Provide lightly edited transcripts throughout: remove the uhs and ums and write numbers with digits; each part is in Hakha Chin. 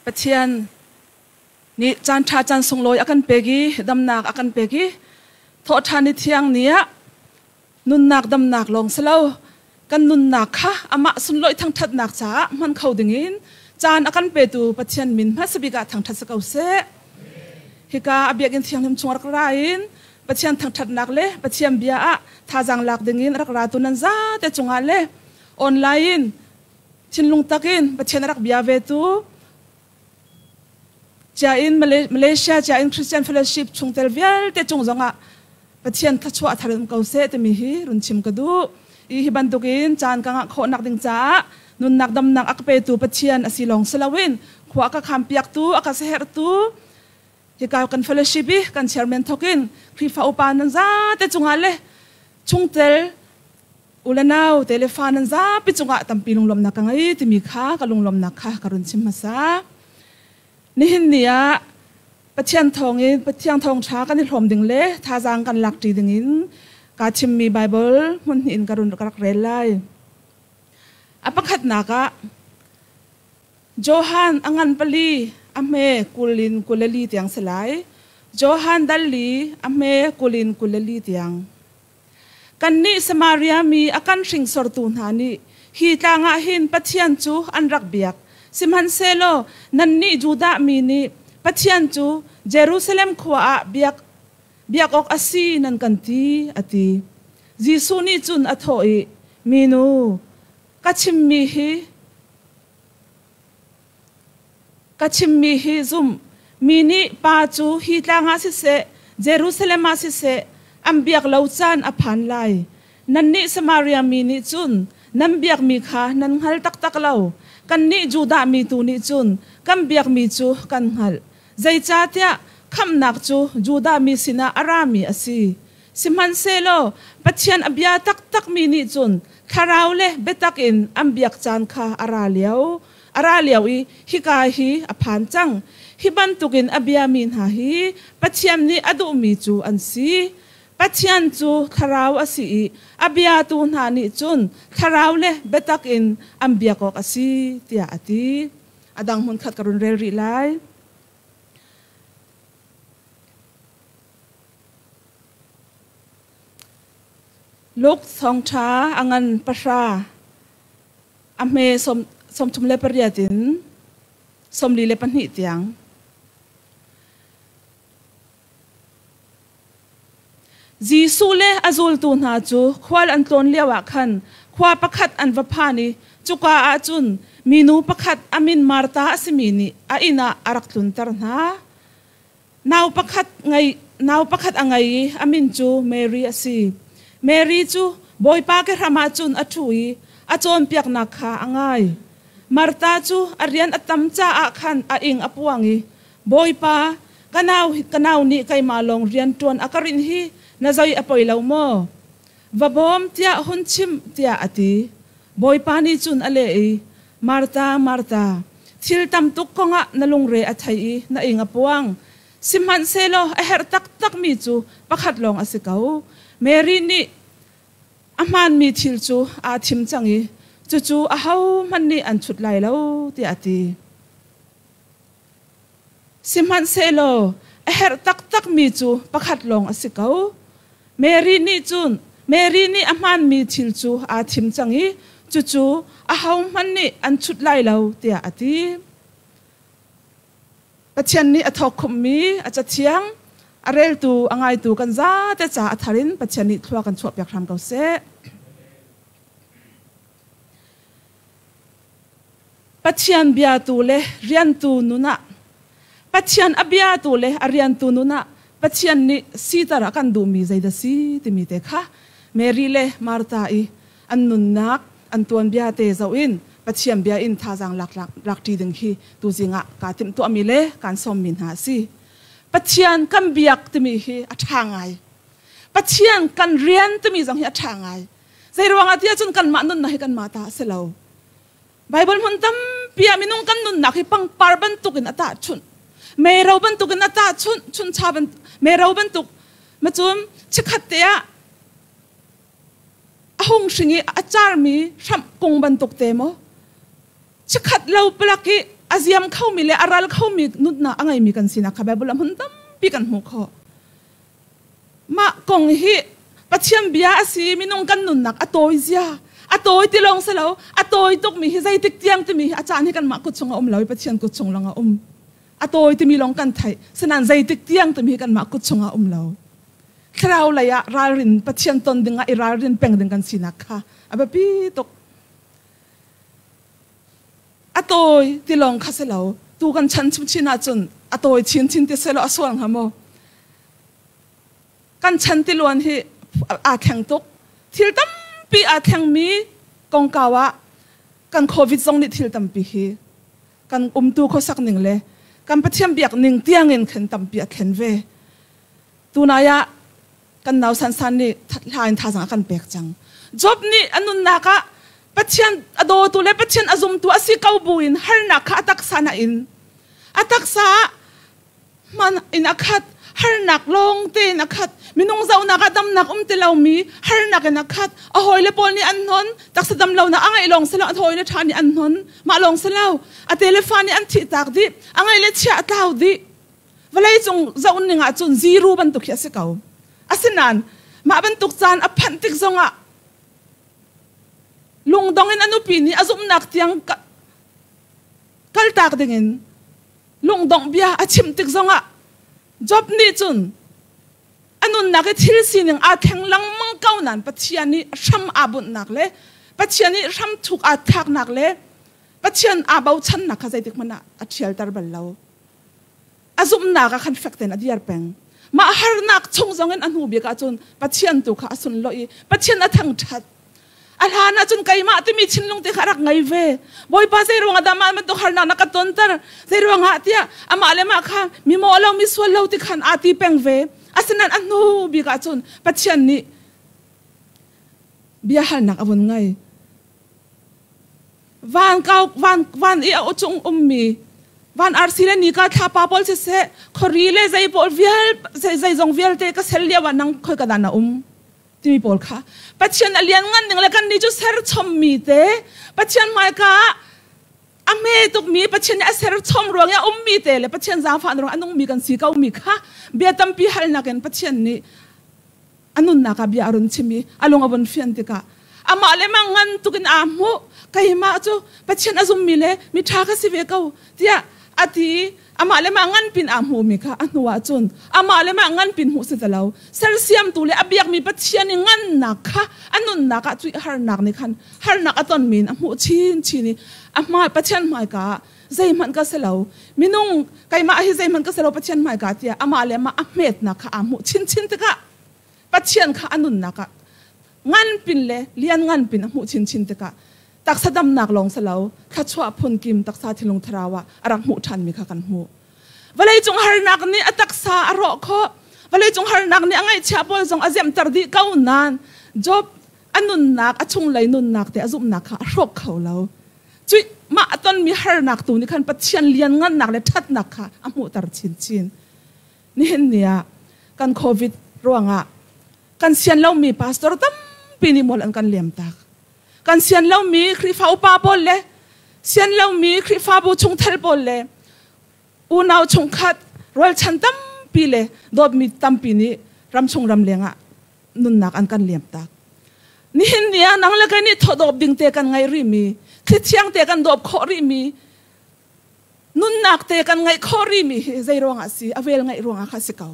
Pathian nih caan ṭha caan sunglawi a kan pek i damnak a kan pek i thawhṭhan ni thiang ni ah nunnak damnak lawng si lo kan nunnak kha amah sunlawih thangṭhatnak caah hman kho dingin caan a kan petu Pathian min hmasa bik ah thangṭhat si ko seh. Hika a biakinn thianghlim chung rak ra in Pathian thangṭhatnak le Pathian bia ah thazaang lak dingin rak ra tu nan zate cungah le online in thinlung takin Pathian a rak bia ve tu cia in Malaysia cia in Christian Fellowship chungtel vialte cung zongah Pathian thluachuah thar in ko seh timi hi run chim ka duh. I hi bantukin caan ka ngah khawhnak ding caah nunnak damnak a ka petu Pathian a si lawng si loin khua a ka khampiaktu a ka sehertu hika kan fellowship i kan chairman thokin Khrihfa upa nan zate cungah le chungtel u le nau te le fa nan zapi cungah tampi lunglawmhnak ka ngei timi kha ka lunglawmhnak kha ka run chim hmasa. Nihin ni ah Pathian thawngin Pathian thawngṭha kan i hlawm ding le thazaang kan lakṭi dingin kaa chimmi Baibal hmun hnih in ka run ka rak rel lai. A pakhatnak ah Johan a ngan pali a hme kulin kulali tiang si lai. Johan dal li a hme kulin kulali tiang. Kannih Samaria mi a kan hringsortu hna nih hi tlang ah hin Pathian cu an rak biak. Sihmanhsehlaw nannih Judah mi nih Pathian cu Jerusalem khua ah biak biak awk a si nan kan ti, a ti. Jesuh nih cun a thawh i, Minu, ka chimmi hi Ka chimmi hi zum. Mi nih Pa cu hi tlang ah siseh, Jerusalem ah siseh, an biak lo caan a phan lai. Nannih Samaria mi nih cun nan biakmi kha nan hngal taktak lo. Kannih Judah mi tu nih cun kan biakmi cu kan hngalh. Zeicahtiah khamhnak cu Judah mi sinah a rami a si. Sihmanhsehlaw Pathian a bia taktakmi nih cun thlarau le biatak in an biak caan kha a ra lio. A ra lio i hika hi a phan cang. Hi bantukin a biami hna hi Pathian nih a duhmi cu an si. Pathian cu thlarau a si i a biatu hna nih cun thlarau le biatak in an biak awk a si, tiah a ti. A dang hmunkhat ka run rel rih lai. Luke thawngṭha a ngan pahra a hme 38 in 42 tiang. Jesuh le a zultu hna cu khual an tlawn lioah khan khua pakhat an va phan i cuka ah cun minu pakhat a min Martha a simi nih a inn ah a rak tlunter hna. Nau pakhat ngei nau pakhat a ngei i a min cu Mary a si. Mary cu Bawipa ke hram ah cun a ṭhu i a cawnpiaknak kha a ngai. Martha cu a rian a tam caah khan a ing a puang i Bawipa, ka nau ka nau nih keimah lawng rian ṭuan a ka rinh hi na zei a poi lo maw? Va bawm tiah hun chim tiah a ti. Bawipa nih cun a leh i, Martha, Martha, thil tam tuk kongah na lungre a thei i na ing a puang. Sihmanhsehlaw a herh taktakmi cu pakhat lawng a si ko. Mary nih a hmaanmi thil cu aa thim cang i cucu ahohmanh nih an chut lai lo tiah a ti. Sihmanhsehlaw a herh taktakmi cu pakhat lawng a si ko. Mary nih cun Mary nih a hmaanmi thil cu aa thim cang i cucu ahohmanh nih an chut lai lo tiah a ti. Pathian nih a thawk khumhmi a cathiang a reltu a ngaitu kan zate ca a thar in Pathian nih thlua kan chuahpiak hram ko seh. Pathian biatu le riantu nun ah Pathian a biatu le a riantu nun ah Pathian nih siter a kan duhmi zeidah si timi te kha Mary le Martha i an nunnak an tuanbia te zoh in Pathian bia in thazaang lak lak ṭi ding hi tuzing ah kaa timhtuahmi le kaan sawmmi hna a si. Pathian kan biak timi hi a ṭha ngai. Pathian kan rian timi zong hi a ṭha ngai. Zeiruangah tiah cun kanmah nunnak hi kanmah ta a si lo. Baibal hmun tampi ah minung kan nunnak hi pangpar bantukin a tahchunh. Mero bantukin a tahchunh, chuncha ban mero bantuk. Macun chikkhat te ah a hung hring i a carmi hramh kung bantuk te maw? Chikkhat lo palak i A ziam khomi le a ral khomi nunnak a ngeimi kan sinak kha Bible ah hmun tampi kan hmuh khawh. Mah kong hi Pathian bia a si minung kan nunnak a tawi zia a tawi ti lawng si lo a tawi tukmi hi zeitik tiang timi hi a caan hi kanmah kut chung a um lo i Pathian kut chung lawng a um. A tawi timi lawng kan theih sinain zeitik tiang timi hi kanmah kut chung ah um lo. Thlarau lei ah ralrin Pathian ton ding ah i ralrin peng ding kan sinak kha a biapi tuk. A tawi ti lawng kha si lo tu kan chan chinchin ahcun a tawi chinchin ti selaw a sual hnga maw? Kan chan tiluan hi aa thleng tuk. Thil tampi aa thlengmi kongkau ah kan COVID zong nih thil tampi hi kan umtu khuasak ning le kan Pathian biak ning tiangin khan tampi a thlen ve. Tunai ah kan nau Sansan nih hla in thazaang a kan pek cang. Job nih a nunnak ah Pathian a dawtu le Pathian a zumtu a si ko buin harnak kha a taksa na in a taksa ah hman in a khat harnak lawng tein a khat minung zohnak ah damnak um ti lomi harnak in a khat a hawile pawl nih an hnon taksa dam lonak a ngeih lawng si lo a hawile ṭha nih an hnon mah lawng si lo a te le fa nih an thih tak dih a ngeih le chia a tlau dih vawlei cung zoh ning ah cun zero bantuk hi a si ko asinain mah bantuk caan a phanh tik zongah lungdong in a nupi nih a zumhnak tiang kaltak dingin lungdongh bia a chim tik zongah Job nih cun a nunnak i thil sining aa thleng lengmang ko nain Pathian nih hram aa bunhnak le Pathian nih hram thuk aa thlaknak le Pathian aa bochannak kha zeitik hmanh ah a ṭhialter bal lo. A zumhnak ah khan fek tein a dir peng. Mah harnak chung zongin a hnu bik ahcun Pathian tu kha a sunlawih i Pathian a thangṭhat. A hlan ahcun keimah timi thinlung te kha a rak ngei ve. Bawipa zei ruangah dah mah bantuk harnak na ka tonter? Zei ruangah tiah amah le mah kha mi mawh lo mi sual lo ti khan aa ti peng ve. Asinain a hnu bik ahcun Pathian nih bia halnak a vun ngei. Van kau van van i a cung ummi van arsi le nika thlapa pawl siseh khuari le zei pawl vial zei zeizong vialte ka sel lio ah nang khoi ka dah na um timi pawl kha Pathian a lian ngan ning le kan nih cu ser chommi te Pathian hmaika ah a hme tukmi Pathian nih a ser chom ruang i a ummi te le Pathian zaangfah ruang a nungmi kan si ko mi kha bia tampi halnak in Pathian nih a nunnak ah bia a run chim i a lung a vun fian tikah amah le mah ngan tukin aa hmuh keimah cu Pathian a zummi le mi ṭha ka si ve ko tiah a ti i amah le mah ngan pin aa hmuhmi kha a hnu ah cun amah le mah ngan pin hmuh si ti lo sersiamtu le a biakmi Pathian i ngannak kha a nunnak ah cuih harnak nih khan harnak a tonmi in a hmuh chinchin i a hmai Pathian hmaika ah zeihmanh ka si lo minung keimah hi zeihmanh ka si lo Pathian hmaika tiah amah le amah a hmetnak kha aa hmuh chinchin tikah Pathian kha a nunnak ah nganpin le lian nganpin a hmuh chinchin tikah taksa damnak lawng si lo thluachuah phunkim taksa thilung thlarau ah a rak hmuh ṭhanmi kha kan hmuh. Vawleicung harnak nih a taksa a rawh khawh. Vawleicung harnak nih a ngaihchia pawl zong a ziamter dih ko nain Job a nunnak a chunglei nunnak te a zumhnak kha a hrawk kho lo. Cuih mah a tonmi harnak tu nih khan Pathian lianngannak le ṭhatnak kha a hmuhter chinchin. Nihin ni ah kan COVID ruangah kan sian lomi pastor tampi nih mual an kan liamtak. Kan sian lomi Khrihfa upa pawl le sian lomi Khrihfabu chungthel pawl le unau chungkhat rualchan tampi le dawtmi tampi nih ramchung ramleng ah nunnak an kan liamtak. Nihin ni ah nang le kei nih thawdawp ding te kan ngei rihmi, thlithiang te kan dawp khawh rihmi, nunnak te kan ngeih khawh rihmi hi zei ruangah si a vel ngeih ruangah kha si ko.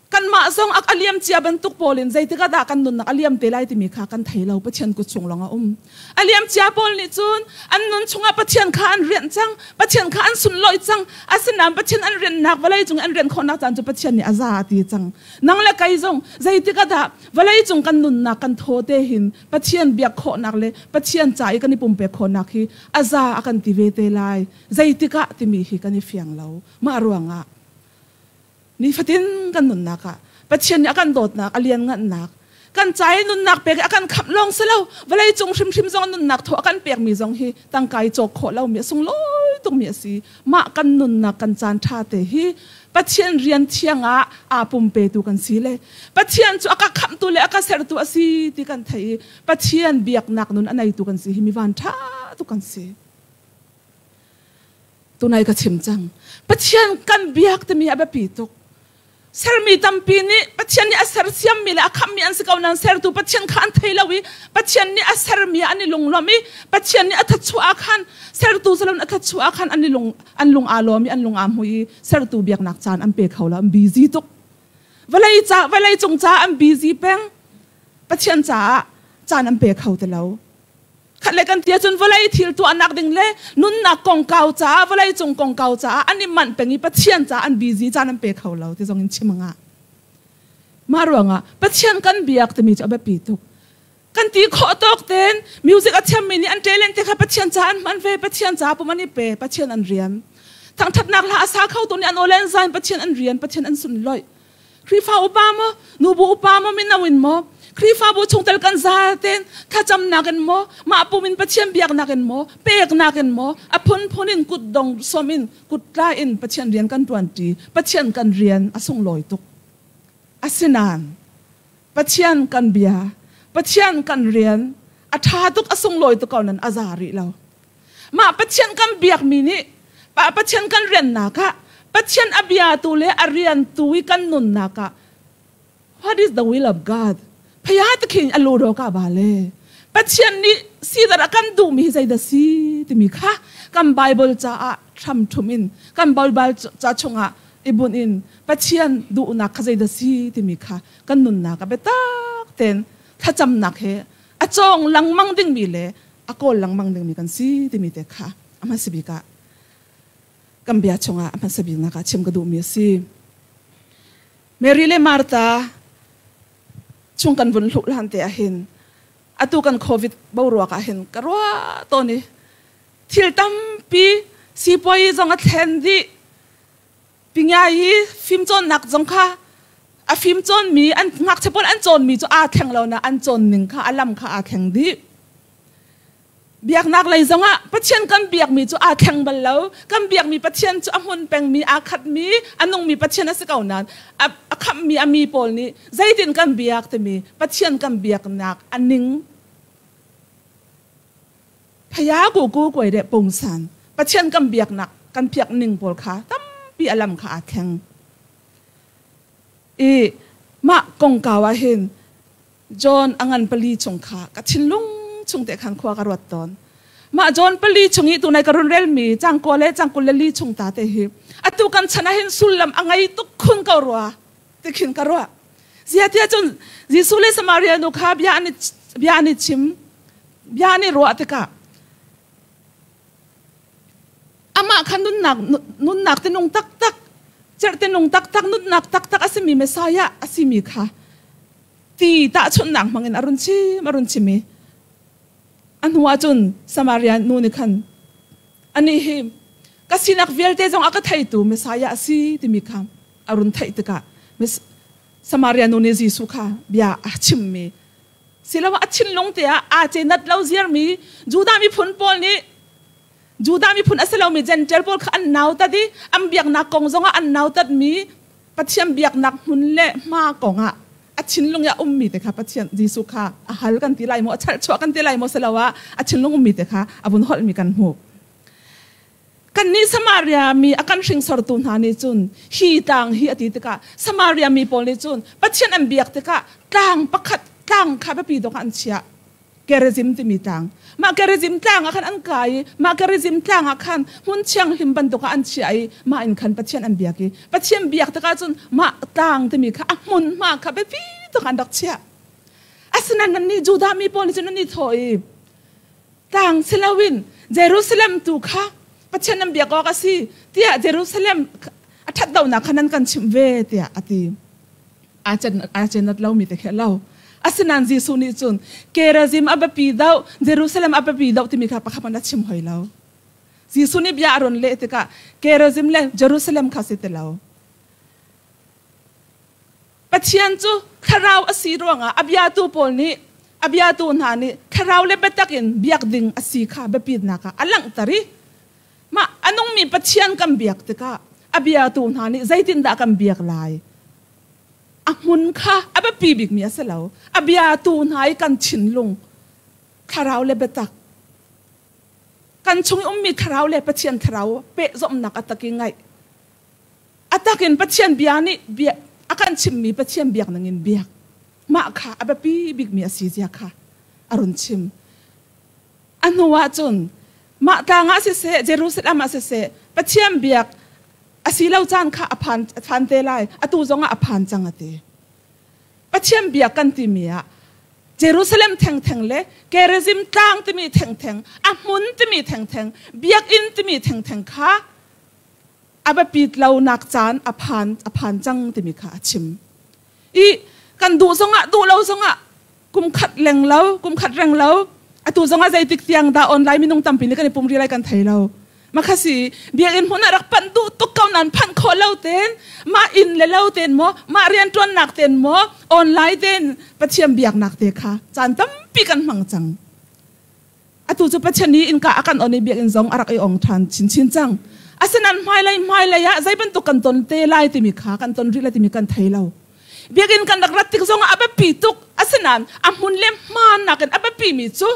Kanmah zong a liam cia bantuk pawl in zeitik ah dah kan nunnak a liam te lai timi kha kan thei lo Pathian kut chung lawng a um. A liam cia pawl nih cun an nun chungah Pathian kha an rianh cang, Pathian kha an sunlawih cang. Asinain Pathian an rianhnak vawlei cung an rianh khawhnak caan cu Pathian nih a za a ti cang. Nang le kei zong zeitik ah dah vawlei cung kan nunnak kan thaw te hin Pathian biak khawhnak le Pathian ca i kan i pumpek khawhnak hi a za a kan ti ve te lai. Zeitik ah timi hi kan i fiang lo. Mah ruangah Nifatin kan nunnak ah Pathian nih a kan dawtnak a lianngannak kan ca i nunnak pek i a kan khamh lawng si lo vawlei cung hrimhrim zong nunnak thaw a kan pekmi zong hi tangka i cawk khawh lomi a sunglawi tukmi a si. Mah kan nunnak kan caan ṭha te hi Pathian rian thiang ah aa pumpetu kan si le Pathian cu a ka khamhtu le a ka sertu a si ti kan theih i Pathian biaknak nun a neitu kan si hi mi van ṭha tuk kan si. Tunai ka chim cang. Pathian kan biak timi a biapi tuk. Sermi tampi nih Pathian nih a sersiammi le a khamhmi an si ko nain sertu Pathian kha an thei lo i Pathian nih a sermi ah an i lunglawmh i Pathian nih a thatchuah ah khan sertu salon a thatchuah ah khan an i lung an lung aa lawm i an lung aa hmui i sertu biaknak caan an pe kho lo, an busy tuk. Vawlei ca vawlei cung ca an busy peng. Pathian caah caan an pe kho ti lo. Khat le kan ti ahcun vawlei thil tuahnak ding le nunnak kongkau caah vawlei cung kongkau caah an i manh peng i Pathian caah an busy caan an pe kho lo ti zong in chim a ngah. Mah ruangah Pathian kan biak timi cu a biapi tuk. Kan ti khawh tawk tein music a thiammi nih an talent te kha Pathian caah an hman ve, Pathian caah pum an i pe, Pathian an rian. Thangthatnak hla a sa kho tu nih an aw le an zain Pathian an rian, Pathian an sunloih. Khrihfa upa maw, nubu upa maw, mino in maw, Khrihfabu chungtel kan zaten thlacamnak in maw, mah pum in Pathian biaknak in maw, peknak in maw, a phunphun in kutdong som in kuttlai in Pathian rian kan ṭuanṭi. Pathian kan rian a sunglawi tuk. Asinain Pathian kan bia, Pathian kan rian a ṭha tuk, a sunglawi tuk ko nan a za rih lo. Mah Pathian kan biakmi nih Pathian kan riannak ah Pathian a biatu le a riantu i kan nunnak ah what is the will of God? Phaya takhin a lu ro ka ba le Pathian nih sidar a kan duhmi hi zeidah si timi kha kan Bible caah hram thum in kan Bible ca chungah i bunh in Pathian duhnak kha zeidah si timi kha kan nunnak a biatak ten thlacamnak he a cawng lengmang dingmi le a kawl lengmang dingmi kan si timi te kha a hmasa bik ah kan bia chungah a hmasa bik nak ah chim ka duhmi a si. Mary le Martha chung kan vun hluh hlan te ahhin atu kan COVID boruak ah hin ka ruah tawn i thil tampi sipuai zong a thlen dih Pingai hi fimcawnnak zong kha a fimcawnmi an ngakchia pawl an cawnmi cu aa thleng lo na an cawn ning kha a lam kha aa thleng dih. Biaknak lei zongah Pathian kan biakmi cu aa thleng bal lo. Kan biakmi Pathian cu a hmun pengmi, aa khatmi, a nungmi Pathian a si ko nain a khamhmi a mi pawl nih zeitin kan biak timi Pathian kan biaknak a ning Phaya ku ku kuai de pungsan Pathian kan biaknak kan piak ning pawl kha tampi a lam kha aa thleng. I mah kongkau ah hin John a ngan pali chung kha ka thinlung chung te khan khua ka ruat tawn. Mah John pali chung i tunai ka run relmi cangkua le cangkul le li chung ta te hi atu kan chan ah hin sullam a ngei tuk khun ko rua ti khin ka ruah. Zia tiah cun Jesuh le Samaria nu kha bia an i bia an i chim bia an i ruah tikah amah kha nunnak nunnak tinung taktak cerhte nung taktak nunnak taktak a simi Messiah a simi kha ti tahchunhnak hmangin a run chim a run chim i a hnu ah cun Samaria nu nih khan anih hi ka sinak vialte zong a ka theitu Messiah a si timi kha a run theih tikah Samaria nu nih Jesuh kha bia a chimmi siloah a thinlung te ah aa cenat lo ziarmi Judah miphun pawl nih Judah miphun a si lomi Gentile pawl kha an nautat i an biaknak kong zongah an nautatmi Pathian biaknak hmun le hma kongah a thinlung i a ummi te kha Pathian Jesuh kha a hal kan ti lai maw a chalhchuah kan ti lai maw siloah a thinlung ummi te kha a vun holhmi kan hmuh. Kannih Samaria mi a kan hringsortu hna nih cun hi tlang hi a ti tikah Samaria mi pawl nih cun Pathian an biak tikah tlang pakhat tlang kha biapi dawk ah an chiah. Gerizim timi tlang. Mah Gerizim tlang ah khan an kai i mah Gerizim tlang ah khan hmun thianghlim bantuk ah an chiah i mah in khan Pathian an biak i Pathian biak tikah cun mah tlang timi kha a hmunhma kha biapi tuk an rak chiah. Asinain nannih Judah mi pawl nih cun nan i thawh i Tlang si loin Jerusalem tu kha Pathian nan biak awk a si tiah Jerusalem a ṭhat lonak kha nan kan chimh ve tiah a ti. Aa cenat lomi te khi a lo. Asinain Jesuh nih cun Gerizim a biapi deuh, Jerusalem a biapi deuh timi kha pakhat hmanh a chim hoi lo. Jesuh nih bia a run leh tikah Gerizim le Jerusalem kha si ti lo. Pathian cu thlarau a si ruangah a biatu pawl nih a biatu hna nih thlarau le biatak in biak ding a si kha biapitnak ah a langhter i mah a nungmi Pathian kan biak tikah a biatu hna nih zeitindah kan biak lai a hmun kha a biapi bikmi a si lo a biatu hna i kan thinlung thlarau le biatak. Kan chung i ummi thlarau le Pathian thlarau pehzawmnak a tak i ngaih. A takin Pathian bia nih bia a kan chimmi Pathian biak ningin biak. Mah kha a biapi bikmi a si zia kha a run chim. A hnu ah cun mah tlang ah siseh Jerusalem ah siseh Pathian biak a si lo caan kha a phan, a phan te lai. Atu zongah a phan cang a ti. Pathian biak kan timi ah Jerusalem thengtheng le Gerizim tlang timi thengtheng, a hmun timi thengtheng, biakinn timi thengtheng kha a biapit lonak caan a phan a phan cang timi kha a chim. I kan duh zongah duh lo zongah kum khat leng lo, kum khat reng lo, atu zongah zeitik tiang dah online minung tampi nih kan i pum ri lai kan thei lo. Makhasi biakinn hmun ah rak panh duh tuk ko nan phanh khawh lo ten mah inn le lo ten maw mah rianṭuannak ten maw online ten Pathian biaknak te kha caan tampi kan hmang cang. Atu cu Pathian nih innka a kan on i biakinn zong a rak i ong ṭhan chinchin cang. Asinain hmailei hmailei ah zei bantuk kan ton te lai timi kha kan ton rih lai timi kan thei lo. Biakinn kan rak rat tik zongah a biapi tuk. Asinain a hmun le hmaan nakin a biapi mi cu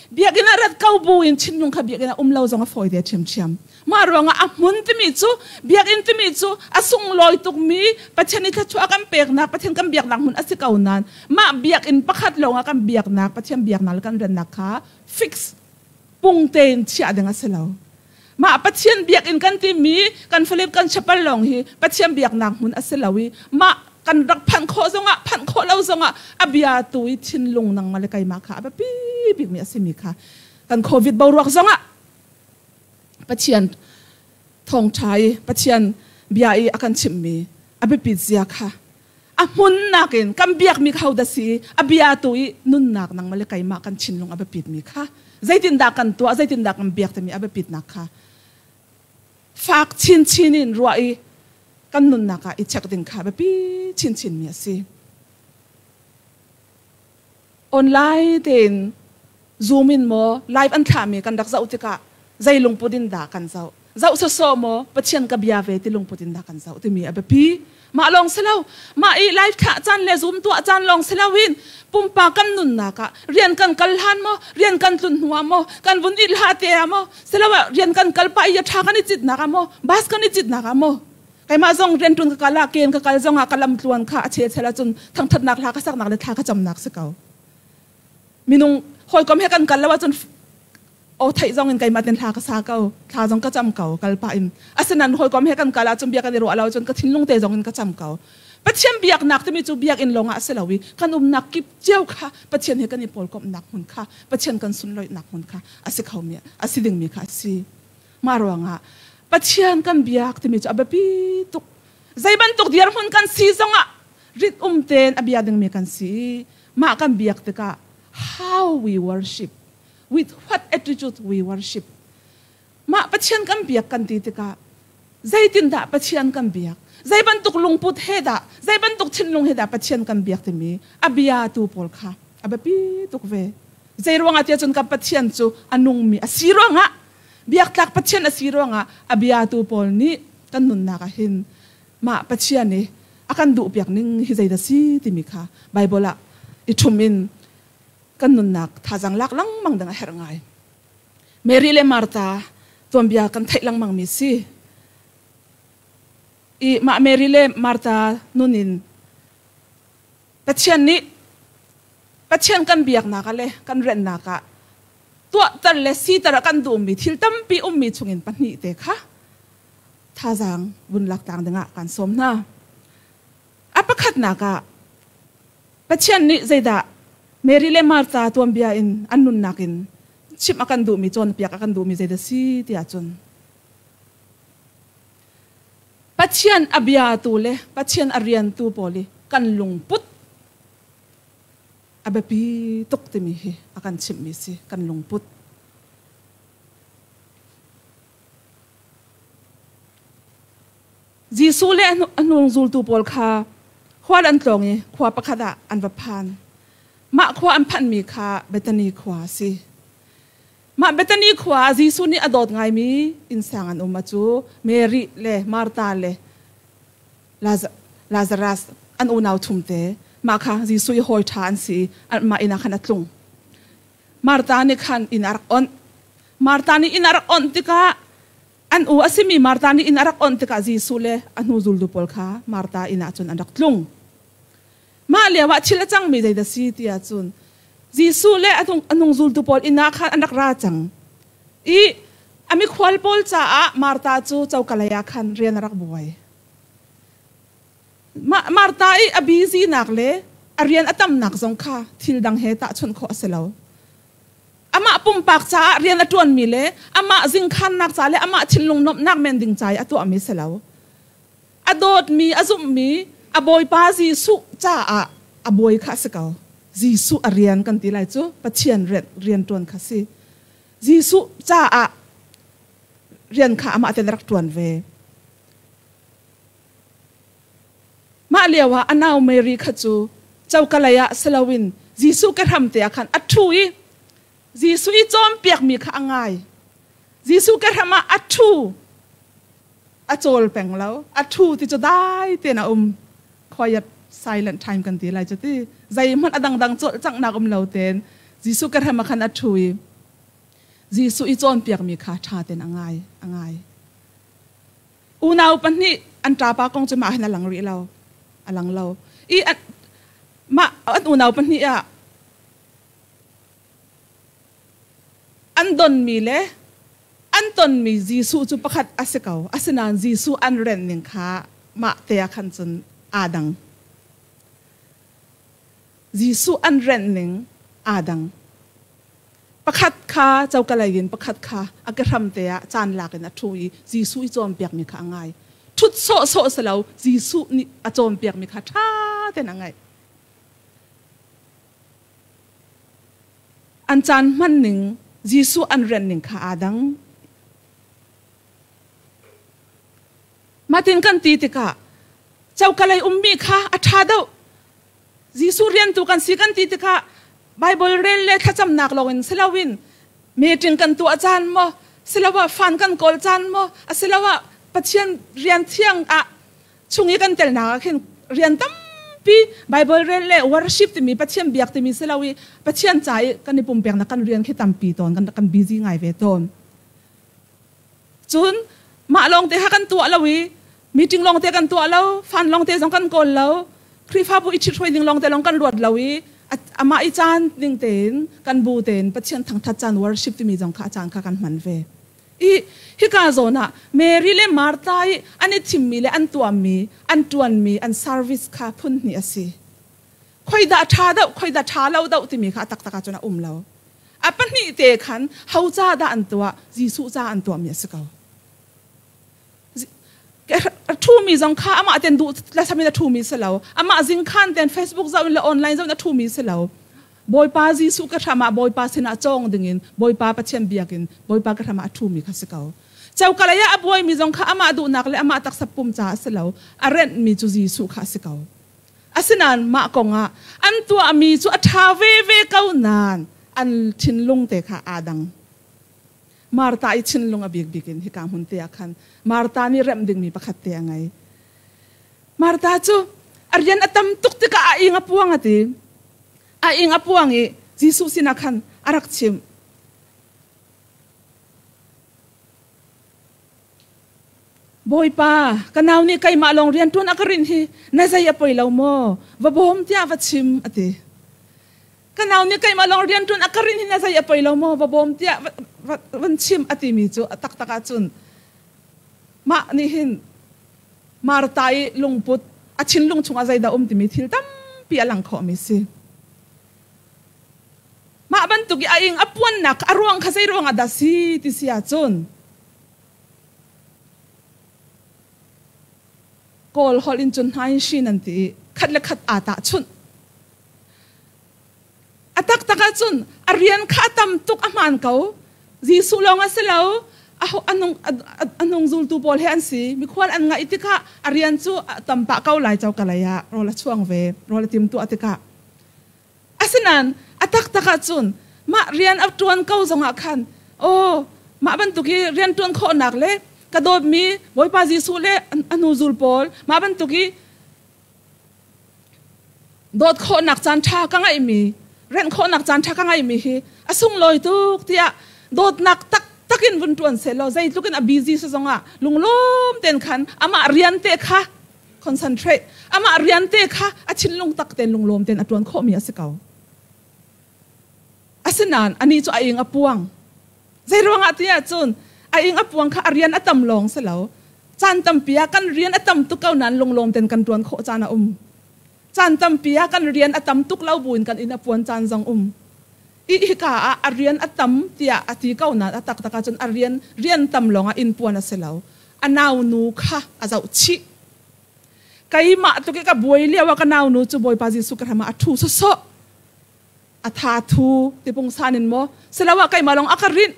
Biakinn ah rat ko bu in thinlung kha biakinn ah um lo zong a fawi te ṭhiamṭhiam. Mah ruangah a hmun timi cu biakinn timi cu a sunglawi tukmi Pathian i thluachuah kan peknak Pathian kan biaknak hmun a si ko nain mah biakinn pakhat lawngah kan biaknak Pathian biaknak le kan riannak kha fix pung tein chiah ding a si lo. Mah Pathian biakinn kan timi kan Philip kan chapel lawng hi Pathian biaknak hmun a si lo i mah kan rak phanh khawh zongah phanh khawh lo zongah a bia tu i thinlung nangmah le keimah kha a biapi bikmi a simi kha kan COVID boruak zongah Pathian thawngṭha i Pathian bia i a kan chimhmi a biapit zia kha a hmunnak in kan biakmi kha hodah si a bia tu i nunnak nangmah le keimah kan thinlung a biapitmi kha zeitindah kan tuah zeitindah kan biak timi a biapitnak kha fak chinchin in ruah i kan nunnak ah i check ding kha biapi chinchin mi a si. Online tein Zoom in maw live an thlahmi kan rak zoh tikah zei lungput in dah kan zoh? Zoh sawsawh maw Pathian ka bia ve ti lungput in dah kan zoh timi a biapi. Mah lawng si lo, mah i live thlah caan le Zoom tuah caan lawng si loin pumpak kan nunnak ah rian kan kal hlan maw, rian kan tlun hnu ah maw, kan vun i hla te ah maw, siloah rian kan kal pah i a ṭha kan i citnak ah maw, bus kan i citnak ah maw, keimah zong rianṭuan ka kal ah ken ka kal zong ah ka lam tluan kha a chechel ahcun thangṭhatnak hla ka saknak le thla ka camnak si ko. Minung hawikom he kan kal lo ahcun aw theih zong in keimah ten thla ka sa ko thla zong ka cam ko kal pah in asinain hawikom he kan kal ahcun bia kan i ruah lo ahcun ka thinlung te zong in ka cam ko. Pathian biaknak timi cu biakinn lawng ah a si lo i kan umnak kip cio kha Pathian he kan i pawlkomhnak hmun kha Pathian kan sunlawihnak hmun kha a si khomi a si dingmi kha a si. Mah ruangah Pathian kan biak timi cu a biapi tuk. Zei bantuk dirhmun kan si zongah rit um tein a bia dingmi kan si i mah kan biak tikah how we worship with what attitude we worship mah Pathian kan biak kan ti tikah zeitindah Pathian kan biak zei bantuk lungput he dah zei bantuk thinlung he dah Pathian kan biak timi a bia tu pawl kha a biapi tuk ve. Zei ruangah tiah cun kan Pathian cu a nungmi a si ruangah biaktlak Pathian a si ruangah a biatu pawl nih kan nunnak ah hin mah Pathian i a kan duhpiak ning hi zeidah si timi kha Baibal ah i ṭhum in kan nunnak thazaang lak lengmang ding a herh ngai. Mary le Martha tuanbia kan theih lengmang mi si. I mah Mary le Martha nun in Pathian nih Pathian kan biaknak ah le kan rennak ah tuahter le siter a kan duhmi thil tampi ummi chungin pahnih te kha thazaang vun lak tlang dingah kan sawm hna. A pakhatnak ah Pathian nih zeidah Mary le Martha tuanbia in an nunnak in chimh a kan duhmi cawnpiak a kan duhmi zeidah si tiah cun Pathian a biatu le Pathian a riantu pawl i kan lungput a biapi tuk timi hi a kan chimhmi si kan lungput. Jesuh le a hnung zultu pawl kha khual an tlawng i khua pakhat ah an va phan. Mah khua an phanhmi kha Bethany khua a si. Mah Bethany khua ah Jesuh nih a dawt ngaimi innsang an um a cu Mary le Martha le Lazarus an unau thumte mah kha Jesuh i hawi ṭha an si i mah inn ah khan a tlung. Martha nih khan inn a rak onh. Martha nih inn a rak onh tikah an u a simi Martha nih inn a rak onh tikah Jesuh le a hnu zultu pawl kha Martha inn ah cun an rak tlung. Mah lioah thil a cangmi zeidah si ti ahcun Jesuh le a hnung zultu pawl inn ah khan an rak ra cang i a mikhual pawl caah Martha cu coka lei ah khan rian a rak buai. Martha i a busy nak le a rian a tamnak zong kha thil dang he tahchunh khawh a si lo. Amah pumpak caah rian a ṭuanmi le amah zingkhannak ca le amah thinlung nuamhnak men ding ca i a tuahmi si lo. A dawtmi, a zumhmi, a Bawipa Jesuh caah a bawi kha a si ko. Jesuh a rian kan ti lai cu Pathian rian ṭuan kha si. Jesuh caah rian kha amah ten a rak ṭuan ve. Mah lioah a nau Mary kha cu coka lei ah si loin Jesuh ke hram te ah khan a ṭhu i Jesuh i cawnpiakmi kha a ngai. Jesuh ke hram ah a ṭhu. A cawl peng lo. A ṭhu ti cu dai tein a um. Quiet silent time kan ti lai cu ti. Zeihmanh a dangdang cawlcanghnak um lo tein Jesuh ke hram ah khan a ṭhu i Jesuh i cawnpiakmi kha ṭha tein a ngai. A ngai. Unau pahnih an ṭapa kong cu mah hin a lang rih lo. A lang lo. I mah an unau pahnih ah an donmi le an tonmi Jesuh cu pakhat a si ko. Asinain Jesuh an renh ning kha mah te ah khan cun aa dang. Jesuh an renh ning aa dang. Pakhat kha coka lei in pakhat kha a ke hram te ah caan lak in a ṭhu i Jesuh i cawnpiakmi kha a ngai. Ṭhut sawhsawh si lo, Jesuh nih a cawnpiakmi kha ṭha tein a ngaih. An caan hman ning, Jesuh an rianh ning kha aa dang. Mahtin kan ti tikah coka lei ummi kha a ṭha deuh. Jesuh riantu kan si kan ti tikah Bible rel le thlacamnak lawngin si loin meeting kan tuah caan maw siloah fan kan kawl caan maw asiloah Pathian rian thiang ah chung i kan telnak ah khin rian tampi Bible rel le worship timi Pathian biak timi si lo i Pathian ca i kan i pumpeknak kan rian khi tampi tawn kan kan busy ngai ve tawn. Cun mah lawngte kha kan tuah lo i meeting lawngte kan tuah lo, fan lawngte zong kan kawl lo, Khrihfabu i ṭhithruai ding lawngte lawng kan ruat lo i amah i caan ning tein kan bu tein Pathian thangṭhat caan worship timi zong kha a caan kha kan hman ve. I hika zawn ah Mary le Martha i an i thimmi le an tuahmi, an ṭuanmi, an service kha phun hnih a si. Khoidah ṭha deuh, khoidah ṭha lo deuh timi kha a taktak ahcun a um lo. A pahnih te khan ho ca dah an tuah? Jesuh ca an tuahmi a si ko. A ṭhumi zong kha amah ten duh lasam in a ṭhumi si lo. Amah zingkhan ten Facebook zoh in le online zoh in a ṭhumi si lo. Bawipa Jesuh ka hram ah Bawipa sinah cawng dingin Bawipa Pathian biakin Bawipa ka hram ah a ṭhumi kha si ko. Coka lei ah a buaimi zong kha amah duhnak le amah taksa pum caah a si lo. A renhmi cu Jesuh kha a si ko. Asinain mah kongah an tuahmi cu a ṭha veve ko nain an thinlung te kha aa dang. Martha i thinlung a bikbik in hika hmun te ah khan Martha nih remh dingmi pakhat te a ngei. Martha cu a rian a tam tuk tikah a ing a puang a ti. A ing a puang i Jesuh sinah khan a rak chimh. Bawipa, ka nau nih keimah lawng rianṭuan a ka rinh hi na zei a poi lo maw? Va bawm tiah va chim, a ti. Ka nau nih keimah lawng rianṭuan a ka rinh hi na zei a poi lo maw? Va bawm tiah van chim a timi cu a taktak ahcun mah nih hin Martha i lungput a thinlung chungah zeidah um timi thil tampi a lang khawhmi si. Mah bantuk i a ing a puannak a ruang kha zei ruangah dah si ti si ahcun Kawl holh in cun hnain an ti i khat le khat aa tahchunh. A taktak ahcun a rian kha a tam tuk a hmaan ko. Jesuh lawng a si lo. A hnung zultu pawl he an si. Mikhual an ngaih tikah a rian cu a tam pah ko lai coka lei ah rawl a chuang ve, rawl a timtuah tikah. Asinain a taktak ahcun mah rian a ṭuan ko zongah khan aw mah bantuk hi rian ṭuan khawhnak le ka dawtmi Bawipa Jesuh le a hnuzul pawl mah bantuk hi dawt khawhnak caan ṭha ka ngeihmi rengh khawhnak caan ṭha ka ngeihmi hi a sunglawi tuk tiah dawtnak taktak takin vun ṭuan seh law zeitluk in a busy si zongah lunglawm tein khan amah rian te kha concentrate amah rian te kha a thinlung tak tein lunglawm tein a ṭuan khawhmi a si ko. Asinain anih cu a ing a puang. Zei ruangah ti ahcun a ing a puang kha a rian a tam lawng si lo. Caan tampi ah kan rian a tam tuk ko nain lunglawm tein kan ṭuan khawh caan a um. Caan tampi ah kan rian a tam tuk lo buin kan inn a puan caan zong um. I hika ah a rian a tam tiah a ti ko nain a taktak ahcun a rian rian tam lawng ah inn puan a si lo. A naunu kha a zoh chih. Keimah tluk i ka buai lio ah ka naunu cu Bawipa Jesuh ka hram ah a ṭhu sawsawh. A tha thu ti pungsan in maw siloah keimah lawng a ka rinh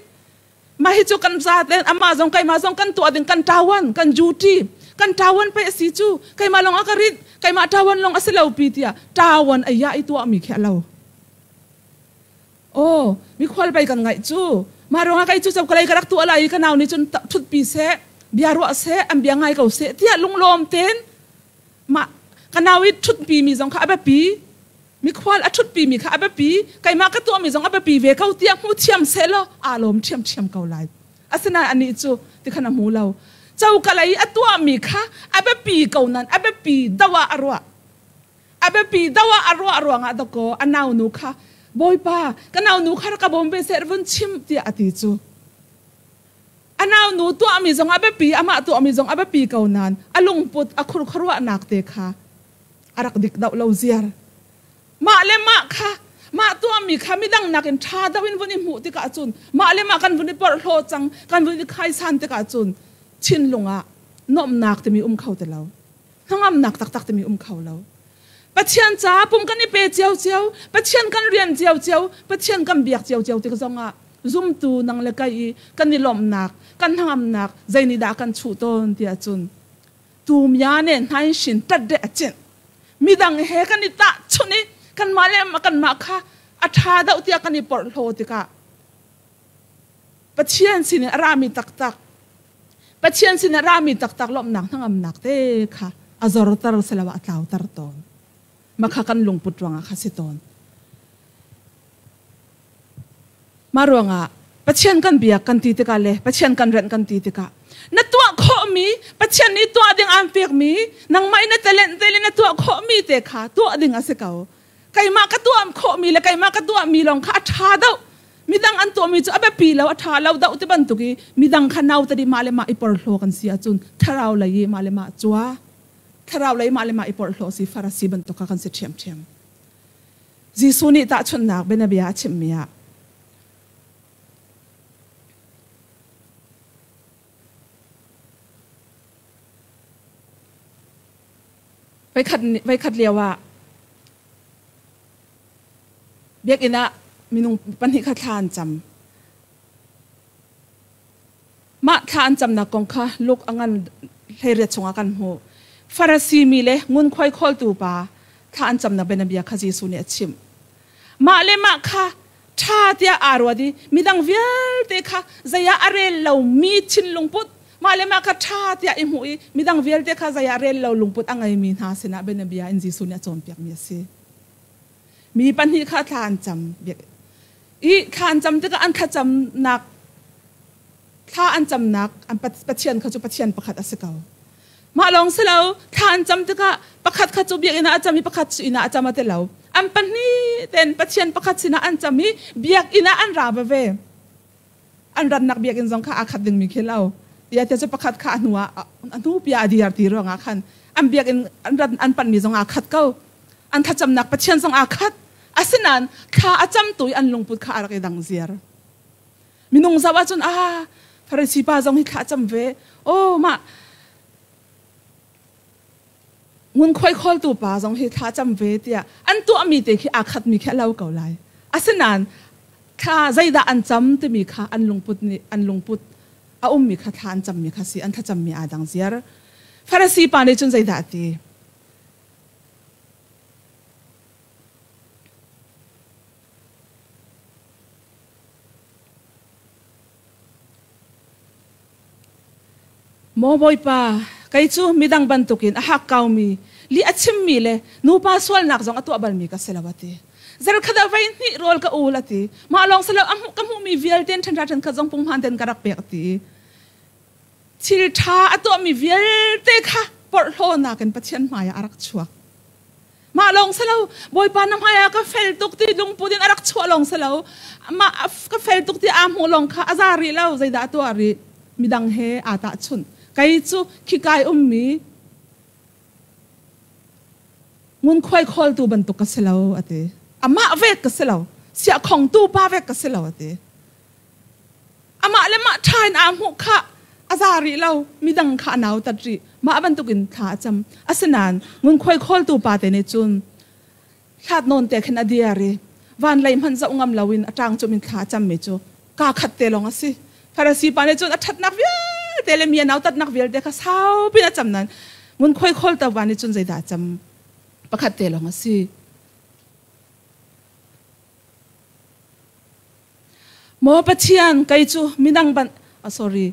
mah hi cu kan zaten amah zong keimah zong kan tuah ding kan ṭawan kan duty kan ṭawan pei a si cu keimah lawng a ka rinh keimah ṭawan lawng a si lo pi tiah ṭawan a ya i tuahmi khi a lo. Aw mikhual pei kan ngaih cu mah ruangah kei cu kalei ka rak tuah lai i ka nau nih cun ṭhutpi seh bia ruah seh an bia ngai ko seh tiah lunglawm tein mah ka nau i ṭhutpi mi zong kha a biapi mikhual a ṭhutpi mi kha a biapi keimah ka tuahmi zong a biapi ve ko tiah hmu thiam seh law aa lawm ṭhiamṭhiam ko lai. Asinain anih cu tikhan a hmu lo. Coka lei a tuahmi kha a biapi ko nain a biapi do ah a ruah. A biapi do ah a ruah ruangah dakaw a naunu kha Bawipa ka naunu kha rak ka bawm ve seh vun chim tiah a ti cu. A naunu tuahmi zong a biapi amah tuahmi zong a biapi ko nain a lungput a khurkhuaruahnak te kha a rak dik deuh lo ziar. Mah le mah kha mah tuahmi kha midang nakin ṭha deuh in vun i hmuh tikah cun mah le mah kan vun i porhlaw cang kan vun i khaisan tikah cun thinlung ah nuamhnak timi um kho ti lo hnangamnak taktak timi um kho lo. Pathian ca pum kan i pe cio cio Pathian kan rian cio cio Pathian kan biak cio cio tik zongah zumtu nang le kai i kan i lawmhnak kan hnangamnak zei nih dah kan chuh tawn tiah cun tumya ne hnain shin tat de a cinh midang he kan i tahchunh i kanmah le kanmah kha a ṭha deuh tiah kan i porhlaw tikah Pathian sinin a rami taktak Pathian sin a rami taktak lawmhnak hnangamnak te kha a zorter siloah a tlauter tawn. Makha kan lungput ruangah kha si tawn. Mah ruangah Pathian kan biak kan ti tikah le Pathian kan renh kan ti tikah na tuah khawhmi Pathian nih tuah ding aan pekmi nangmah in na talent te le na tuah khawhmi te kha tuah ding a si ko. Keimah ka tuah khawhmi le keimah ka tuahmi lawng kha a ṭha deuh. Midang an tuahmi cu a biapi lo, a ṭha lo deuh ti bantuk i midang kha nauta di mah le mah i porhlaw kan si ahcun thlarau lei i mah le mah cua thlarau lei mah le mah i porhlaw si Farasi bantuk kha kan si ṭhiamṭhiam. Jesuh nih tahchunhnak bianabia a chimmi ah Voikhat lio ah biakinn ah minung pahnih kha thla an cam. Mah thla an camnak kong kha Luke a ngan 18 chungah kan hmuh. Farasi mi le ngunkhuai khawltu pa thla an camnak bianabia kha Jesuh nih a chimh. Mah le mah kha ṭha tiah aa ruat i midang vialte kha zei ah a rel lomi thinlung put mah le mah kha ṭha tiah i hmuh i midang vialte kha zei ah rel lo lungput a ngeimi hna sinah bianabia in Jesuh nih a cawnpiakmi a si. Mi pahnih kha thla an cam. I thla an cam tikah an thlacamnak thla an camnak an Pathian kha cu Pathian pakhat a si ko. Mah lawng si lo, thla an cam tikah pakhat kha cu biakinn ah a cam i pakhat cu inn ah a cam a ti lo. An pahnih tein Pathian pakhat sinah an cam i biakinn ah an ra veve. An rannak biakinn zong kha aa khat dingmi khi lo. Tiah tiah cu pakhat kha a hnu ah a hnu pia a dir ti ruangah khan an biakinn an ran an panhmi zong aa khat ko. An thlacamnak Pathian zong aa khat. Asinain thla a camtu i an lungput kha a rak i dang ziar. Minung zoh ahcun ah Farasi pa zong hi thla cam ve. Oh mah ngunkhuai khawltu pa zong hi thla cam ve tiah an tuahmi te khi aa khatmi khi a lo ko lai. Asinain thla zeidah an cam timi kha an lungput nih an lungput a ummi kha thla an cammi kha si an thlacammi aa dang ziar. Farasi pa nih cun zeidah a ti? Maw Bawipa, kei cu midang bantukin a hakkaumi, lih a chimmi le nupa sualnak zong a tuah balmi ka si lo a ti. Zarkhat ah voi hnih rawl ka ul a ti. Mah lawng si lo a hmuh ka hmuhmi vialte in ṭhenhra ṭhenkhat zong punghman ten ka rak pek a ti. Thil ṭha a tuahmi vialte kha porhlawnak in Pathian hmaiah a rak chuak. Mah lawng si lo, Bawipa na hmaiah ka fel tuk ti lungput in a rak chuah lawng si lo. Mah ka fel tuk ti aa hmuh lawng kha a za rih lo, zeidah a tuah rih? Midang he aa tahchunh. Kei cu khikai ummi ngunkhuai khawltu bantuk ka si lo, a ti. Amah vek ka si lo, siahkhongtu pa vek ka si lo, a ti. Amah le mah ṭha in aa hmuh kha a za rih lo, midang kha a nautat rih. Mah bantukin thla a cam. Asinain ngunkhuai khawltu pa te nih cun hlat nawn te khin a dir i van lei hmanh zoh ngam loin a ṭang cum in thla a cammi cu kaa khat te lawng a si. Farasi pa nih cun a ṭhatnak vialte le mi a nautatnak vialte kha saupi in a cam nain ngunkhuai khawltu pa nih cun zeidah a cam? Pakhat te lawng a si. Maw Pathian, kei cu midang ban oh, sorry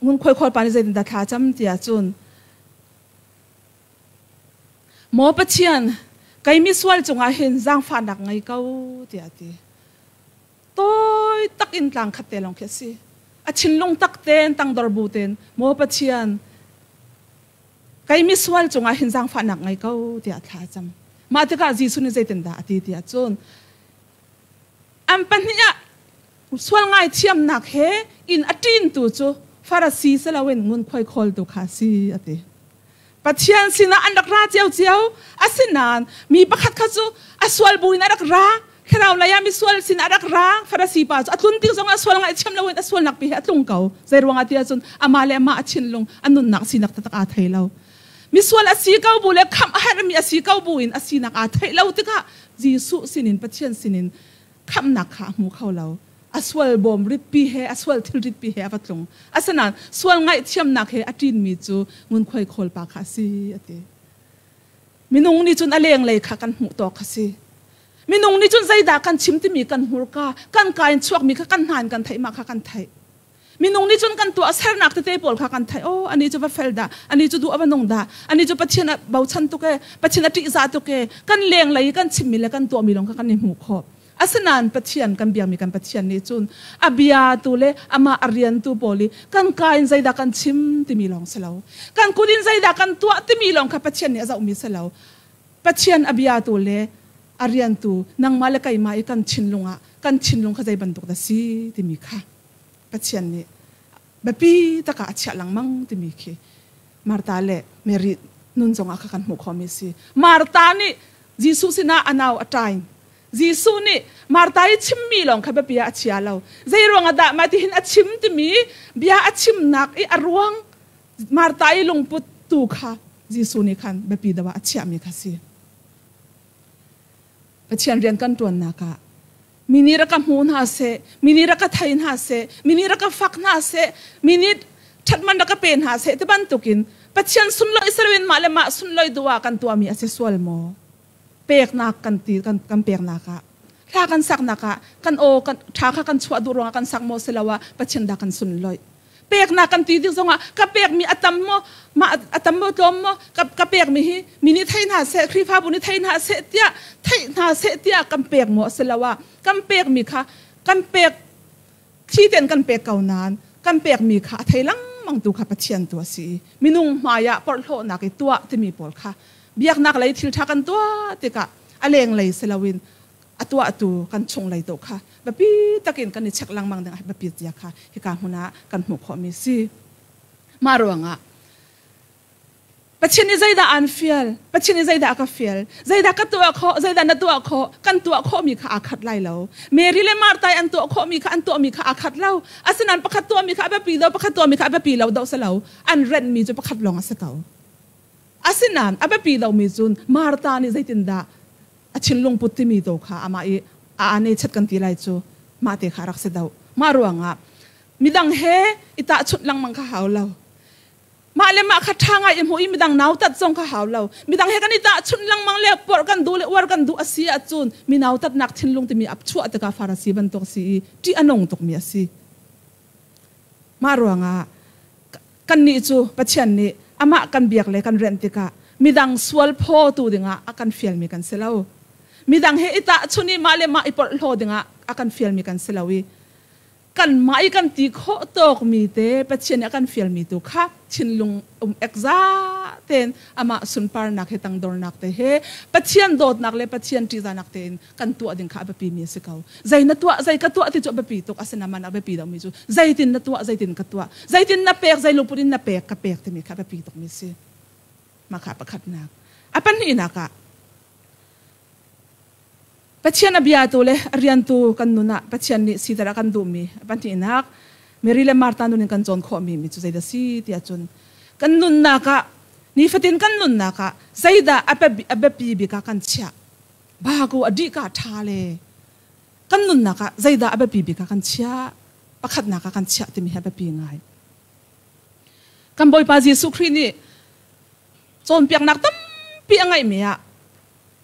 ngunkhuai khawl pa nih zeitindah thla cam tiah cun Maw Pathian, kei misual cungah hin zaangfahnak ngei ko tiah a ti. Tawi tak in tlang khat te lawng khi a si. A thinlung tak ten tangdor bu ten Maw Pathian, kei misual cungah hin zaangfahnak ngei ko tiah thla a cam. Mah tikah Jesuh nih zeitindah a ti tiah cun an pahnih ah sual ngaithiamnak he inn a ṭintu cu Farasi si loin ngunkhuai khawltu kha a si a ti. Pathian sinah an rak ra ciocio. Asinain mi pakhat kha cu a sual buin a rak ra. Thlarau lei ah misual sinah a rak ra. Farasi pa cu a tlun tik zongah sual ngaihthiam loin a sualnak pi he a tlung ko. Zei ruangah ti ahcun amah le amah a thinlung, a nunnak sinak taktak aa thei lo. Misual a si ko bu le khamh a herhmi a si ko bu in a sinak aa theih lo tikah Jesuh sinin Pathian sinin khamhnak kha a hmu kho lo. A sual bawm ritpi he a sual thil ritpi he a va tlung. Asinain sual ngaihthiamnak he a ṭinmi cu ngunkhuai khawl pa kha a si a ti. Minung nih cun a lenglei kha kan hmuh tawk a si. Minung nih cun zeidah kan chim timi kan hmurka, kan ka in chuakmi kha kan hna in kan theih mah kha kan theih. Minung nih cun kan tuah sernak tete pawl kha kan theih. Oh, ani cu va fel dah, ani cu duh a va nung dah, ani cu Pathian a bochan tuk e, Pathian a ṭihzah tuk e. Kan lenglei i kan chimmi le kan tuahmi lawng kha kan i hmuh khawh. Asinain Pathian kan biakmi kan Pathian nih cun a biatu le amah a riantu pawl i kan ka in zeidah kan chim timi lawng si lo. Kan kut in zeidah kan tuah timi lawng kha Pathian nih a zohmi si lo. Pathian a biatu le a riantu nangmah le keimah i kan thinlung ah kan thinlung kha zei bantuk dah si timi kha Pathian nih biapi tak ah a chiah lengmang timi khi Martha le Mary nun zongah kha kan hmuh khawhmi a si. Martha nih Jesuh sinah a nau a ṭaing. Jesuh nih Martha i chimmi lawng kha biapi ah a chia lo. Zei ruangah dah mah tihin a chim timi bia a chimnak i a ruang Martha i lungput tu kha Jesuh nih khan biapi deuh ah a chiahmi kha si. Pathian rian kan ṭuannak ah mi nih rak ka hmu hna seh, mi nih rak ka thei hna seh, mi nih rak ka fak hna seh, mi nih ṭhatman rak ka pe hna seh ti bantukin Pathian sunlawih si loin mah le mah sunlawih duh ah kan tuahmi a si sual maw? Peknak kan ti kan, kan peknak ah hla kan saknak ah kan aw kan ṭha kha kan chuah duh ruangah kan sak maw si lo ah Pathian dah kan sunlawih. Peknak kan ti tik zongah ka pekmi a tam maw mah a tam maw tlawm maw ka, ka pekmi hi mi nih thei hna seh Khrihfabu nih thei hna seh tiah theih hna seh tiah kan pek maw a si lo ah kan pekmi kha kan pek thli ten kan pek ko nain kan pekmi kha a thei lengmang tu kha Pathian tu a si i minung hmai ah porhlawhnak i tuah timi pawl kha biaknak lei thil ṭha kan tuah tikah a lenglei si loin a tuahtu kan chunglei tu kha biapi takin kan i check lengmang ding a biapit zia kha hika hmun ah kan hmuh khawhmi si. Mah ruangah Pathian nih zeidah aan fial? Pathian nih zeidah a ka fial? Zeidah ka tuah khawh? Zeidah na tuah khawh? Kan tuah khawhmi kha aa khat lai lo. Mary le Martha an tuah khawhmi kha an tuahmi kha aa khat lo. Asinain pakhat tuahmi kha a biapi lo, pakhat tuahmi kha a biapi lo do si lo. An renhmi cu pakhat lawng a si ko. Asinain a biapi lomi cun Martha nih zeitindah a thinlung put timi to kha amah i a ane chat kan ti lai cu mah te kha rak si do mah ruangah midang he i tahchunh lengmang kha hau lo mah le mah kha ṭha ngai i hmuh i midang nautat zong kha hau lo midang he kan i tahchunh lengmang le porh kan duh le uar kan duh a si ahcun mi nautatnak thinlung timi ap chuah tikah farasi bantuk si i ṭih a nung tukmi a si Mah ruangah kannih cu Pathian nih amah kan biak le kan rianh tikah midang sual phawtu dingah a kan fialmi kan si lo. Midang he i tahchun i mah le mah i porhlaw dingah a kan fialmi kan si lo i kanmah i kan ti khawh tawkmi te Pathian nih a kan fialmi tu kha thinlung um ekza tein amah sunparnak he tangdornak te he Pathian dawtnak le Pathian ṭihzahnak tein kan tuah ding kha a biapi mi a si ko. Zei na tuah, zei ka tuah ti cu a biapi tuk asinain a biapi lomi cu zeitin na tuah, zeitin ka tuah, zeitin na pek, zei lungput in na pek, ka pek timi kha a biapi tukmi a si. Mah kha pakhatnak. A pahnihnak ah Pathian a biatu le a riantu kan nun ah Pathian nih siter a kan duhmi pahnihnak Mary le Martha nun in kan cawn khawhmi mi cu zeidah si tiah cun kan nunnak ah nifatin kan nunnak ah zeidah a biapi bik ah kan chiah baku a dih ka ṭha le kan nunnak ah zeidah a biapi bik ah kan chiah pakhatnak ah kan chiah timi hi a biapi ngai. Kan Bawipa Jesuh Khrih nih cawnpiaknak tampi a ngeihmi ah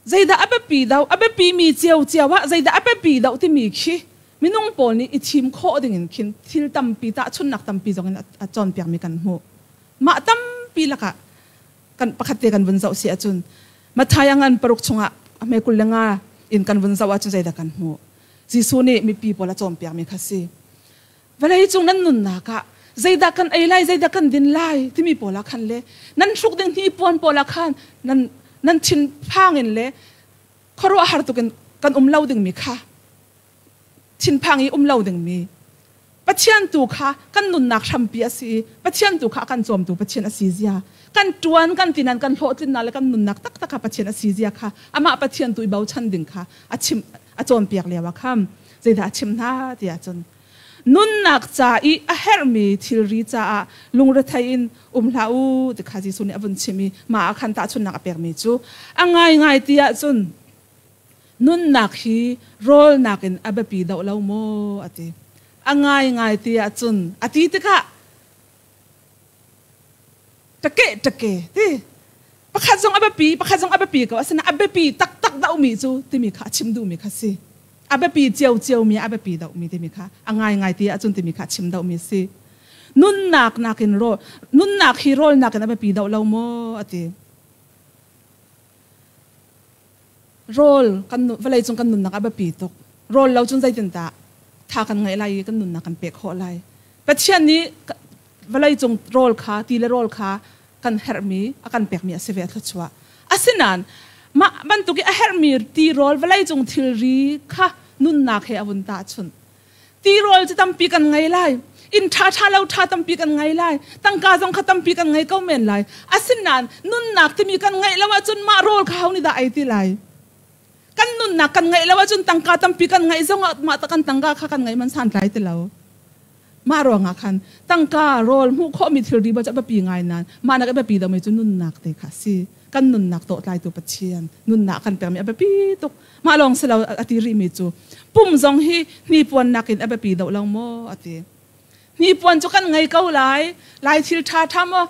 zeidah a biapi do a biapimi ciocio ah zeidah a biapi do timi khi minung pawl nih i thim khawh dingin khin thil tampi tahchunhnak tampi zong in a cawnpiakmi kan hmuh. Mah tampi lakah kan pakhat te kan vun zoh si ahcun Matthai a ngan paruk chungah a hme 25 in kan vun zoh ahcun zeidah kan hmuh? Jesuh nih mipi pawl a cawnpiakmi kha si. Vawlei cung nan nunnak ah zeidah kan ei lai, zeidah kan din lai timi pawl ah khan le nan hruk ding hnipuan pawl ah khan nan nan thinphang in le khuaruahhar tuk in kan um lo dingmi kha thinphang i um lo dingmi Pathian tu kha kan nunnak hrampi a si i Pathian tu kha a kan cawmtu Pathian a si zia kan ṭuan kan tinan kan hlawhtlinnak le kan nunnak taktak kha Pathian a si zia kha amah Pathian tu i bochan ding kha a chim a cawnpiak lio ah khan zeidah a chim hna tiah cun nunnak ca i a herhmi thilri caah lungrethei in um hlah u ti kha Jesuh nih a vun chim i mah ah khan tahchunhnak a pekmi cu a ngaingai ti ahcun nunnak hi rawl nakin a biapi deuh lo maw a ti. A ngaingai ti ahcun a ti tikah ṭake ṭake ti pakhat zong a biapi pakhat zong a biapi ko asinain a biapi taktak deuhmi cu timi kha a chim duhmi kha si. A biapi ciocio mi a biapi deuhmi timi kha a ngaingai ti ahcun timi kha a chim deuhmi a si. Nunnak nakin rawl nunnak hi rawl nakin a biapi deuh lo maw a ti. Rawl kan vawleicung kan nunnak a biapi tuk. Rawl lo cun zeitindah tha kan ngeih lai i kan nunnak kan pek khawh lai. Pathian nih vawleicung rawl kha ti le rawl kha kan herhmi a kan pekmi a si ve a thluachuah. Asinain mah bantuk i a herhmi tirawl vawleicung thilri kha nunnak he a vun tahchunh. Tirawl cu tampi kan ngei lai. Inn ṭhaṭha lo ṭha tampi kan ngei lai. Tangka zong kha tampi kan ngei ko men lai. Asinain nunnak timi kan ngeih lo ahcun mah rawl kha ho nih dah ei ti lai? Kan nunnak kan ngeih lo ahcun tangka tampi kan ngeih zongah mah kan tangka kha kan ngeih man santlai ti lo. Mah ruangah khan tangka rawl hmuh khawhmi thilri bal cu a biapi ngai nain mah nak a biapi deuhmi cu nunnak te kha a si. Kan nunnak tawhtlaitu Pathian nunnak kan pekmi a biapi tuk. Mah lawng si lo a ti rihmi cu pum zong hi hnipuan nakin a biapi deuh lo maw a ti. Hnipuan cu kan ngei ko lai, lai thil ṭha ṭha maw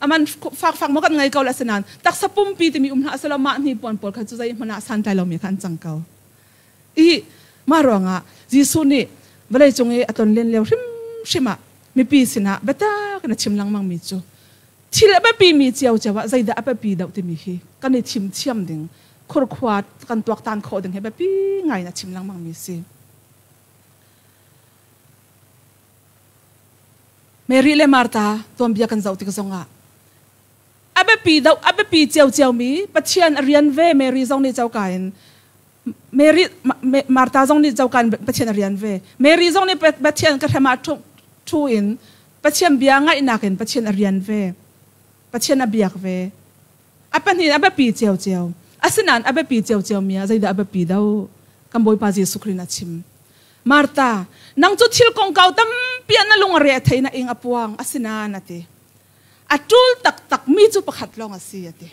aman fakfak maw kan ngei ko lai asinain taksa pumpi timi um hlah selaw mah hnipuan pawl kha cu zeihmanh ah santlai lomi kha an cang ko. I mah ruangah Jesuh nih vawleicung i a tlonlen lio hrimhrim ah mipi sinah biatak in a chim lengmangmi cu thil a biapimi ciocio ah zeidah a biapi deuh timi hi kan i thim thiam ding khurkhua kan tuaktan khawh ding hi biapi ngai in a chim lengmangmi si. Mary le Martha tuanbia kan zoh tik zongah a biapi deuh a biapi ciocio mi Pathian a rian ve Mary zong nih coka in Mary Martha zong nih coka in Pathian a rian ve Mary zong nih Pathian ka hrem ah ṭhu in Pathian bia ngaihnak in Pathian a rian ve Pathian a biak ve a pahnih a biapi ciocio asinain a biapi ciocio mi ah zeidah a biapi do kan Bawipa Jesuh Khrih a chim Martha nang cu thil kongkau tampi ah na lung a re a thei na ing a puang asinain a ti A ṭul taktakmi cu pakhat lawng a si a ti.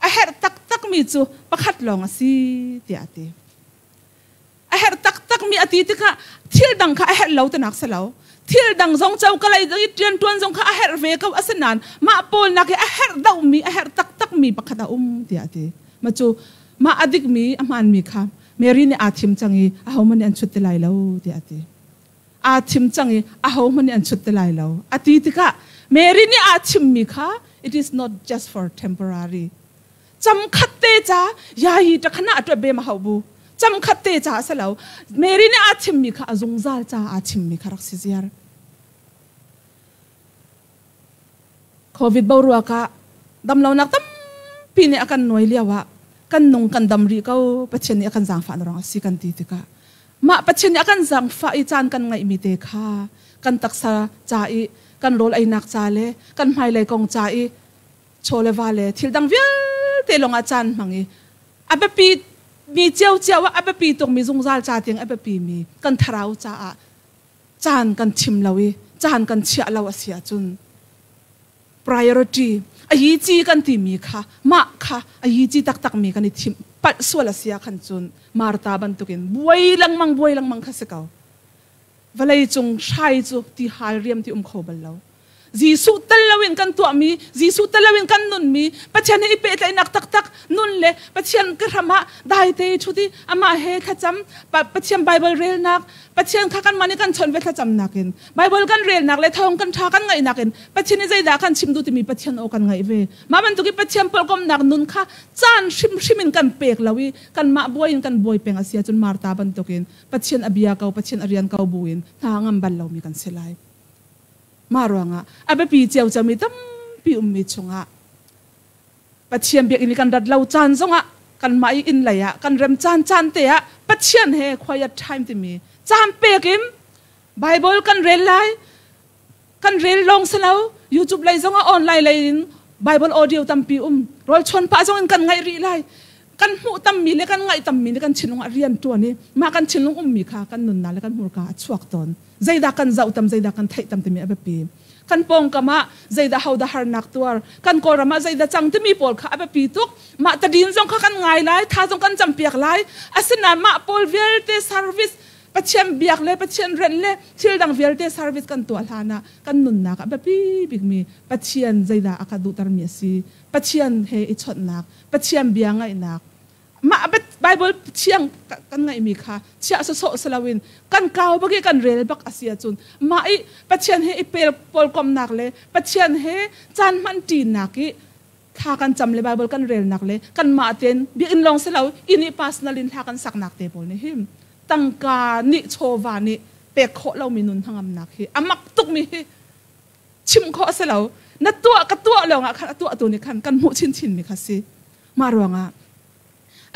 A herh taktakmi cu pakhat lawng a si tiah a ti. A herh taktakmi a ti tikah thil dang kha a herh lo tinak si lo. Thil dang zong coka lei i rianṭuan zong kha a herh ve ko asinain mah pawl nak i a herh dohmi a herh taktakmi pakhat a um tiah a ti. Mah cu mah a dikmi a hmaanmi kha Mary nih aa thim cang i ahohmanh nih an chut ti lai lo tiah a ti. Aa thim cang i ahohmanh nih an chut ti lai lo a ti tikah Mary nih aa thimmi kha it is not just for temporary. Cam khat te ca yayi ta khana atwe be ma hau bu. Cam khat te ca a si lo. Mary nih aa thimmi kha a zungzal ca aa thimmi kha rak si ziar. Covid boruak ah damlonak tampi nih a kan nuai lio ah kan nung kan dam rih ko Pathian nih a kan zaangfah na ruang a si kan ti tikah mah Pathian nih a kan zaangfah i caan kan ngeihmi te kha kan taksa ca i kan rawl einak ca le kan hmailei kong ca i chaw le va le thil dang vialte lawng ah caan hmang i a biapi mi ciocio ah a biapi tukmi zungzal ca tiang a biapi mi kan thlarau caah caan kan chim lo i caan kan chiah lo a si ahcun priority a yi ci kan timi kha mah kha a yi ci taktak mi kan i thim palh sual a si ah khan cun Martha bantukin buai lengmang buai lengmang kha si ko vawlei cung hrai cu ti hal riam ti um kho bal lo Jesuh tel loin kan tuahmi, Jesuh tel loin kan nunmi, Pathian he i pehtlaihnak taktak nun le Pathian ka hram ah daite ṭhut i amah he thlacam, Pathian Bible relnak, Pathian kha kanmah nih kan chawnh ve thlacamnak in, Bible kan relnak le thawng kan ṭha kan ngaihnak in Pathian nih zeidah kan chim duh timi Pathian aw kan ngaih ve. Mah bantuk i Pathian pawlkomnak nun kha caan hrimhrim in kan pek lo i kanmah buai in kan buai peng a si ahcun Martha bantukin Pathian a bia ko, Pathian a rian ko buin hna ngam bal lomi kan si lai. Mah ruangah a biapi ciocio mi tampi ummi chungah Pathian biakinn i kan rat lo caan zongah kanmah i inn lei ah kan rem caan caan te ah Pathian he quiet time timi caan pek in Bible kan rel lai kan rel lawng si lo YouTube lei zongah online lei in Bible audio tampi um rawl chuan pah zong in kan ngaih rih lai kan hmuh tammi le kan ngaih tammi le kan thinlung ah rian ṭuan i mah kan thinlung ummi kha kan nunnak le kan hmurka a chuak tawn zeidah kan zoh tam zeidah kan theih tam timi a biapi kan pawngkam ah zeidah hodah harnak tuar kan kawlram ah zeidah cang timi pawl kha a biapi tuk mah tadin zong kha kan ngai lai tha zong kan campiak lai asinain mah pawl vialte service Pathian biak le Pathian renh le thil dang vialte service kan tuah hlan ah kan nunnak ah biapi bikmi Pathian zeidah a ka duhtermi a si Pathian he i chawnhnak Pathian bia ngaihnak mah Bible thiang kan ngaihmi kha chiah sawsawh si loin kan kau bak i kan rel bak a si ahcun mah i Pathian he i pel pawlkomnak le Pathian he caan hman ṭinak i thla kan cam le Bible kan relnak le kanmah tein biakinn lawng si lo inn i personal in thla kan saknak te pawl nih hin tangka nih chawva nih pek khawh lomi nun hnangamnak hi a mak tukmi hi chim khawh a si lo na tuah ka tuah lawngah khan a tuahtu nih khan kan hmuh chinchin mi kha si mah ruangah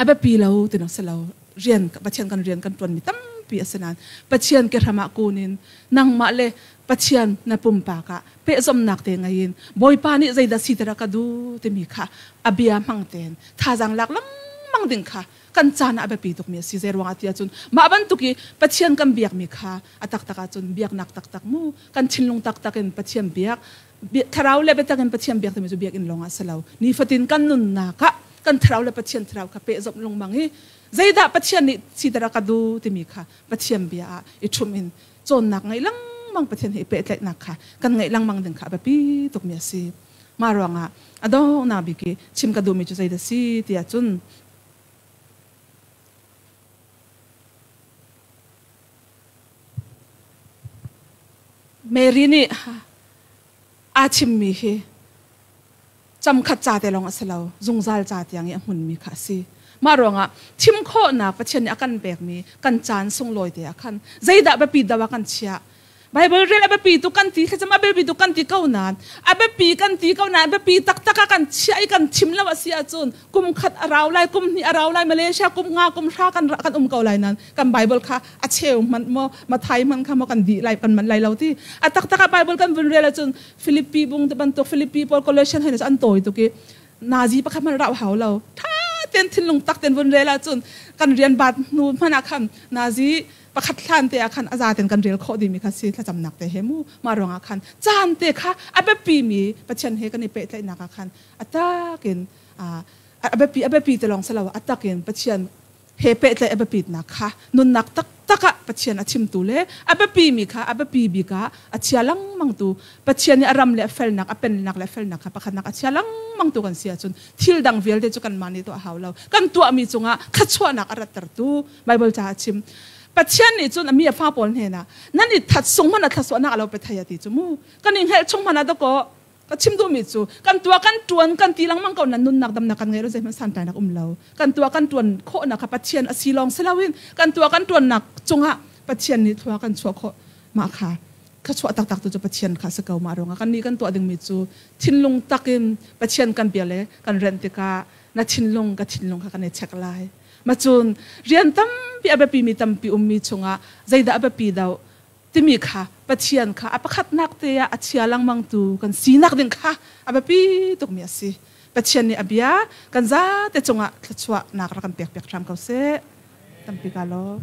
a biapi lo ti si lo rian Pathian kan rian kan tuan mi tampi a si nain Pathian ke hram ah kun in nangmah le Pathian na pumpak ah pehzomnak te ngei in Bawipa nih zeidah si tara ka du timi kha a bia hmang tein thazaang lak lengmang ding kha kan caan ah a biapi tukmi a si zei ruangah ti ahcun mah bantuk i Pathian kan biakmi kha a taktak ahcun biaknak taktak mu kan thinlung taktak in Pathian biak thlarau le biatak in Pathian biak timi cu biakinn lawng ah si lo nifatin kan nunnak ah kan thlarau le Pathian thlarau kha pehzawmh lungmang i zeidah Pathian nih siter a ka du timi kha Pathian bia ah i ṭhum in cawnnak ngeih lengmang Pathian he i pehtlaihnak kha kan ngeih lengmang ding kha a biapi tukmi a si mah ruangah a donghnak bik i chim ka duhmi cu zeidah si tiah cun Mary nih aa chimmi hi camkhat ca te lawng a si lo zungzal ca tiang i a hmunmi kha a si mah ruangah thim khawhnak Pathian nih a kan pekmi kan caan sunglawi te ah khan zeidah biapi deuh ah kan chiah Bible rel a biapi tuk kan ti thlacam a biapi tuk kan ti ko nain a biapi kan ti ko nain biapi taktak ah kan chiah i kan thim lo a si ahcun kum khat a rau lai kum hnih a rau lai Malaysia kum nga kum hra kan kan um ko lai nain kan Bible kha a cheu hmanh maw Mathai hmanh kha maw kan dih lai kan manh lai lo ti a taktak ah Bible kan vun rel ahcun Philippi bung te bantuk Philippi pawl Colossian hei an tawi tuk i nazi pakhat hmanh rau hau lo tha ten thinlung tak ten vun rel ahcun kan rian bat hnu hmanh ah khan nazi pakhat hlan te ah khan a zaten kan rel khawh dimi kha si thlacamnak te he mu mah ruangah khan caan te kha a biapi mi Pathian he kan i pehtlaihnak ah khan a takin a biapi a biapi te lawng si lo a takin Pathian he pehtlaih a biapitnak kha nunnak taktak ah Pathian a chimtu le a biapi mi kha a biapi bik ah a chia lengmang tu Pathian nih a ram le a felnak a pennak le a felnak kha pakhatnak a chia lengmang tu kan si ahcun thil dang vialte cu kanmah nih tuah hau lo kan tuahmi cungah thluachuahnak a rattertu Bible ca a chim. Pathian nih cun a mi a fa pawl hnenah nan i that sung hmanh ah thluachuahnak a lo pe thei a ti cu mu. Kan i hngelh chung hmanh ah dakaw. Ka chim duhmi cu kan tuah kan tuan kan ti lengmang ko nan nunnak damnak kan ngei lo, zeihmanh santlainak um lo. Kan tuah kan tuan khawhnak kha Pathian a si lawng si loin kan tuah kan tuannak cungah Pathian nih thlua kan chuah khawh, mah kha thluachuah taktak tu cu Pathian kha si ko. Mah ruangah kan nih kan tuah dingmi cu thinlung takin Pathian kan bia le kan renh tikah na thinlung ka thinlung kha kan i check lai. Macun rian tampi, a biapi mi tampi ummi chungah zeidah a biapi deuh timi kha Pathian kha a pakhatnak te ah a chia lengmang tu kan sinak ding kha a biapi tukmi a si. Pathian nih a bia kan zate cungah thluachuahnak rak kan pek piak hram ko seh. Tampi ka lawm.